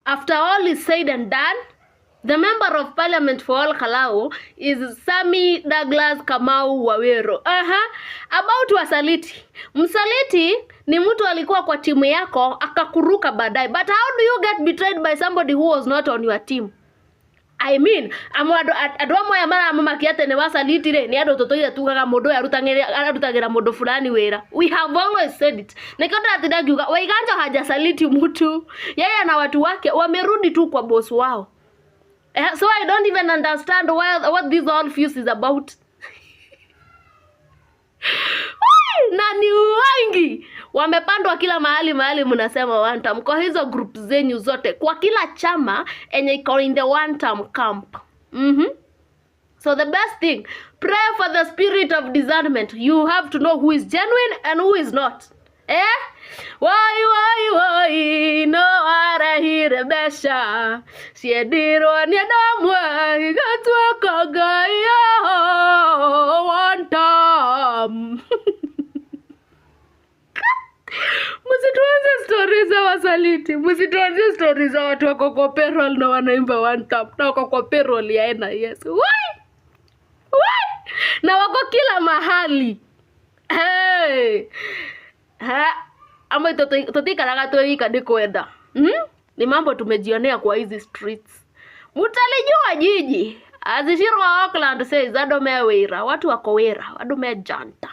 After all is said and done, the member of parliament for Ol Kalou is Sammy Douglas Kamau Waweru. Aha. About wasaliti. Msaliti ni mtu alikuwa kwa timu yako akakuruka baadaye. But how do you get betrayed by somebody who was not on your team? I mean, amo andu amwe aya maramamakia atĩ nĩ wasaliti rĩ, nĩ andũ tũtũire tugaga mũndũ ũyũ arutagĩra mũndũ fulani wĩra. We have always said it. Nĩkĩo ndĩratinda ngiuga Waiganjo hajasaliti mtu, yeye na watu wake wamerudi tu kwa boss wao. So I don't even understand what this all fuse is about. Wai, na ni wengi wamepandwa kila mahali mahali, mnasema one term kwa hizo group zenyu zote, kwa kila chama enye iko in the one term camp. So the best thing, pray for the spirit of discernment. You have to know who is genuine and who is not. Eh? Wai wai wai no arehire mbeca ciendirwo nĩ andũ amwe igatuĩka ngai one term. Msituanze stori za wasaliti, msituanze stori za watu wako kwa payroll na wanaimba one term na wako kwa payroll ya NIS. Wai! Wai! Na wako kila mahali. Hey! Ha, ama tutikaraga twĩ nĩ kwenda. Ni mambo tumejionea kwa hizi streets. Mutalijua jiji. As Shiro wa Auckland says, andũ me wĩra, watu wako wĩra, andũ me janta.